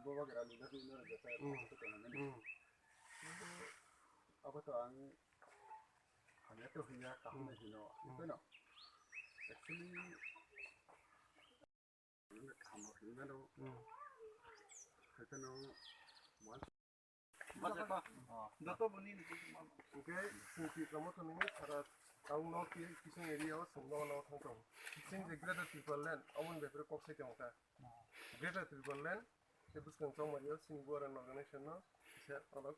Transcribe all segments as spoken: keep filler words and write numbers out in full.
Bubagra ni bagwi no jesa Hmm. Kintu abo to ang hamya to hiya kaham Hmm. Hino. Hmm. Teno. Actually, kaham hino. Hmm. Teno. Joto boni Hwnkhe chwng Tipra Motha ni sara town north east kisung area o chwng nogo nogo thang tongo. Chwng je Greater Tipraland, aboni bepare kok sai tongo ta. Greater Tipraland tei bwskang chongmari o chini Bubagra ni organization no kisa alok.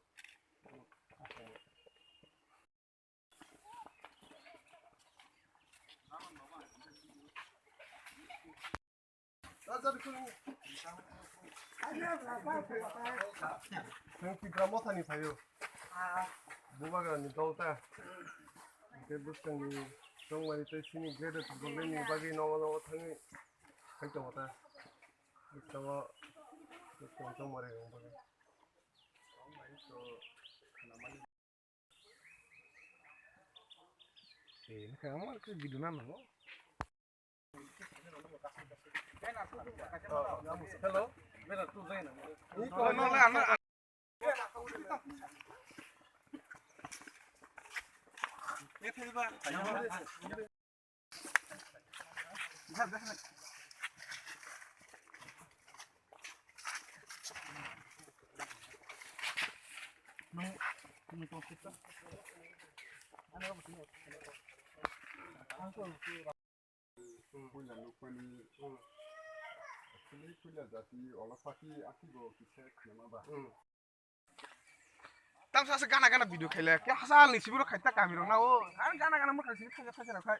Chwng Tipra Motha ni phaio. Bubagra ni dol ta. Hwnkhe bwskang ni chongmari tei chini Greater Tipraland ni bagwi nogo nogo thangwi khai tongo ta. Bwskango bwskang chongmari rok bagwi. Eh, nokha omo khe video nang nango. Hello. Puila nukmani, actually puila jati ola paki akibo kisa khnama ba. Tamsa se gana gana video khaile, ke hasal ni sibiro khaita kami rok na o, ar gana gana mokha sibiro khaja khaja rok khai.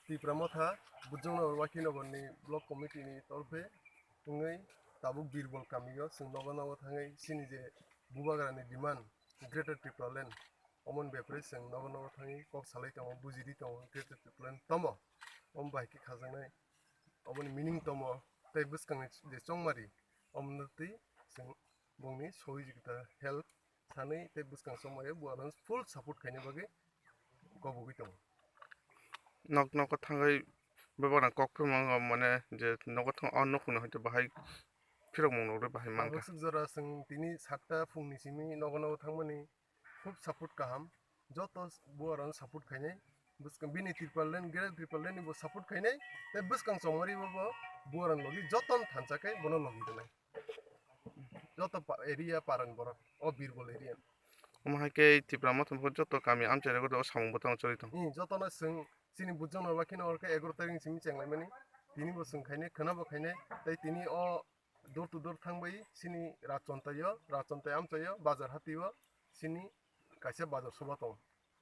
Tipra Motha Bujongnagar Wakinagar ni Block Committee ni torphe wngwi tabuk Birbol kamio chwng nogo nogo thangwi chini je Bubagra ni demand Greater Tipraland, omoni bepre chwng nogo nogo thangwi kok salai tongo, bujidi tongo Greater Tipraland tomo, omo bai khe khajaknai, omoni meaning tomo tei bwskangni je chongmari omono twi chwng bongni sohojogita help sanwi tei bwskang chongmari bo ano full support khaina bagwi kobogwi tongo. Nok nogo thangwi bebak rang kok phimang mane je nogo thang o nokni hwnkhe bahai phirokmung rok bahai mankha. Tabuk swk jora chwng tini satta phungni simi nogo nogo thangmani khub support kaham, joto buarano support khainai, bwskang bini Tipraland, Greater Tipraland ni bo support khainai, tei bwskang chongmari bo bo buarano logi jotono thansa khe bono logi rwnai. Joto pa-, area parani borok, o Birbol area. Omo hai khe Tipra Motha ni joto kami amchai rok o samung bwtang choli tong. Hmm, jotono chwng chini Bujongnagar Wakinagar khe egaroh tarikh ni simi chenglaimani. Tini bo chwng khainai, khwnabo khainai, tei tini o door to door thangbai chini Rajchontai o, Rajchontai amchai o, bazar hati o, chini kaisa bazar soba tongo,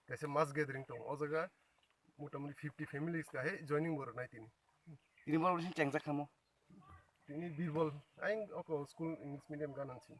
kaisa mass gathering tongo. O jaga motamoti fifty families kahai joining bo rwnai tini. Tini borok bisi chengjak khamo. Tini Birbol, ayang oko school English medium gana si.